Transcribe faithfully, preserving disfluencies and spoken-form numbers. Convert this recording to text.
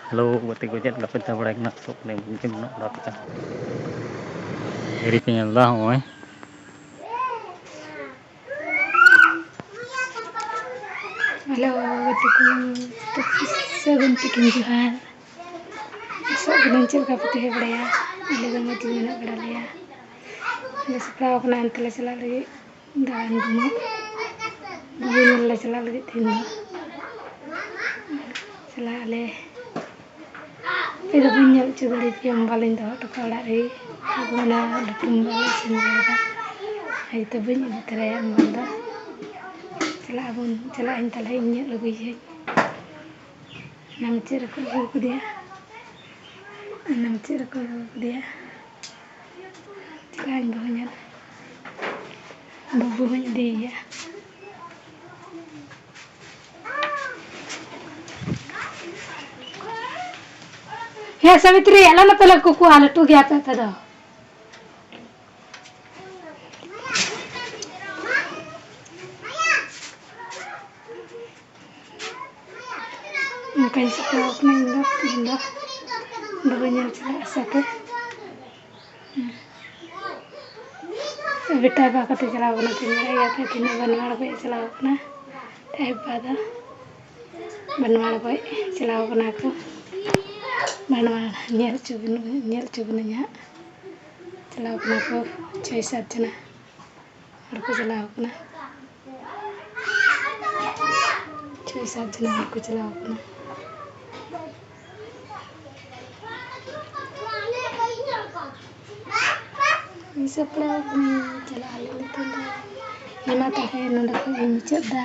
Hello ᱜᱟᱛᱮ ᱠᱚ, ᱪᱮᱫ ᱞᱮᱠᱟ ᱯᱮ ᱛᱟᱦᱮᱸ ᱵᱟᱲᱟᱭ ᱠᱟᱱᱟ? ᱟᱥᱚᱜ ᱠᱟᱹᱱᱟᱹᱧ ᱵᱩᱡᱽ ᱧᱟᱢ ᱱᱚᱜ ᱚᱱᱟ ᱯᱮ ᱛᱟᱦᱮᱸ᱾ ᱨᱤᱞᱥ ᱯᱮ ᱧᱮᱞ ᱮᱫᱟ ᱱᱚᱜᱼᱚᱭ᱾ ᱦᱮᱞᱳ ᱜᱟᱛᱮ ᱠᱚ, ᱥᱟᱹᱜᱩᱱ ᱛᱤᱠᱤᱱ ᱡᱚᱦᱟᱨ᱾ ᱟᱥᱚᱜ ᱠᱟᱹᱱᱟᱹᱧ ᱪᱮᱫ ᱞᱮᱠᱟ ᱯᱮ ᱛᱟᱦᱮᱸ ᱵᱟᱲᱟᱭᱟ? ᱟᱞᱮ ᱫᱚ ᱢᱚᱡᱽ ᱜᱮ ᱢᱮᱱᱟᱜ ᱵᱟᱲᱟ ᱞᱮᱭᱟ᱾ ᱞᱮ ᱥᱟᱯᱲᱟᱣ ᱠᱟᱱᱟ ᱚᱱᱛᱮ ᱞᱮ ᱪᱟᱞᱟᱜ ᱞᱟᱹᱜᱤᱫ᱾ ᱫᱟᱬᱟᱱ ᱠᱚ ᱵᱩᱨᱩ ᱧᱮᱞ ᱞᱮ ᱪᱟᱞᱟᱜ ᱞᱟᱹᱜᱤᱫ ᱛᱮᱦᱮᱧ ᱫᱚ᱾ ᱪᱟᱞᱟᱜ ᱟᱞᱮ᱾ ᱟᱯᱮ ᱫᱚ ᱵᱟᱹᱧ ᱧᱮᱞ ᱦᱚᱪᱚ ᱫᱟᱲᱮᱭᱟᱯᱮᱭᱟ, ᱢᱳᱵᱟᱭᱤᱞᱤᱧ ᱫᱚᱦᱚ ᱦᱚᱴᱚ ᱠᱟᱜᱼᱟ ᱚᱲᱟᱜ ᱨᱮ᱾ ᱟᱫᱚ ᱚᱱᱟ ᱞᱟᱹᱴᱩ ᱢᱳᱵᱟᱭᱤᱞ ᱤᱥᱤᱱ ᱵᱟᱲᱟᱭᱮᱫᱟ, ᱟᱡ ᱫᱚ ᱵᱟᱹᱧ ᱤᱫᱤ ᱛᱚᱨᱟᱭᱟ ᱢᱳᱵᱟᱭᱤᱞ ᱫᱚ᱾ ᱪᱟᱞᱟᱜ ᱟᱵᱚᱱ, ᱪᱟᱞᱟᱜ ᱟᱹᱧ ᱛᱟᱦᱞᱮ, ᱤᱧ ᱧᱮᱞ ᱟᱹᱜᱩᱭᱟᱹᱧ᱾ ᱚᱱᱟ ᱢᱩᱪᱟᱹᱫ ᱨᱮᱠᱚ ᱟᱹᱜᱩ ᱠᱮᱫᱮᱭᱟ, ᱚᱱᱟ ᱢᱩᱪᱟᱹᱫ ᱨᱮᱠᱚ ᱟᱹᱜᱩ ᱠᱮᱫᱮᱭᱟ᱾ ᱪᱟᱞᱟᱜ ᱟᱹᱧ ᱵᱟᱹᱦᱩ ᱧᱮᱞ, ᱵᱟᱹᱵᱩ ᱦᱚᱸᱧ ᱤᱫᱤᱭᱮᱭᱟ᱾ ᱦᱮᱸ ᱥᱟᱵᱤᱛᱨᱤ, ᱟᱞᱚ ᱞᱮ ᱯᱟᱞᱮ ᱠᱩᱠᱩ, ᱟᱞᱮ ᱞᱟᱹᱴᱩ ᱜᱮᱭᱟ ᱯᱮ ᱟᱯᱮ ᱫᱚ᱾ ᱚᱱᱠᱟᱧ ᱥᱟᱯᱲᱟᱣ ᱠᱟᱱᱟ ᱤᱧ ᱫᱚ, ᱛᱮᱦᱮᱧ ᱫᱚ ᱵᱟᱹᱦᱩ ᱧᱮᱞ ᱪᱟᱞᱟᱜ ᱟᱥᱟ ᱛᱮ᱾ ᱵᱮᱴᱟ ᱵᱟ ᱠᱟᱛᱮ ᱪᱟᱞᱟᱣ ᱠᱟᱱᱟ ᱠᱤᱱ, ᱵᱟᱲᱟᱭ ᱜᱮᱭᱟ ᱯᱮ ᱛᱤᱱᱟᱹᱜ ᱵᱟᱱᱣᱟᱲ ᱜᱚᱡ ᱪᱟᱞᱟᱣ ᱠᱟᱱᱟ᱾ ᱟᱡ ᱵᱟ ᱫᱚ ᱵᱟᱱᱣᱟᱲ ᱜᱚᱡ ᱪᱟᱞᱟᱣ ᱠᱟᱱᱟ ᱠᱚ᱾ ᱵᱟᱱᱣᱟᱲ ᱧᱮᱞ ᱦᱚᱪᱚ ᱵᱤᱱ-, ᱧᱮᱞ ᱦᱚᱪᱚ ᱵᱤᱱᱟᱹᱧ ᱦᱟᱸᱜ᱾ ᱪᱟᱞᱟᱣ ᱠᱟᱱᱟ ᱠᱚ ᱪᱷᱚᱭ ᱥᱟᱛ ᱡᱚᱱᱟ ᱦᱚᱲ ᱠᱚ ᱪᱟᱞᱟᱣ ᱠᱟᱱᱟ᱾ ᱪᱷᱚᱭ ᱥᱟᱛ ᱡᱚᱱᱟ ᱦᱚᱲ ᱠᱚ ᱪᱟᱞᱟᱣ ᱠᱟᱱᱟ᱾ ᱤᱧ ᱥᱟᱯᱲᱟᱣ ᱠᱟᱹᱱᱟᱹᱧ, ᱪᱟᱞᱟᱜ ᱟᱞᱮ ᱱᱤᱛᱚᱝ ᱫᱚ᱾ ᱦᱮᱸ ᱢᱟ ᱛᱚᱵᱮ ᱱᱚᱰᱮ ᱠᱷᱚᱱ ᱤᱧ ᱢᱩᱪᱟᱹᱫ ᱫᱟ᱾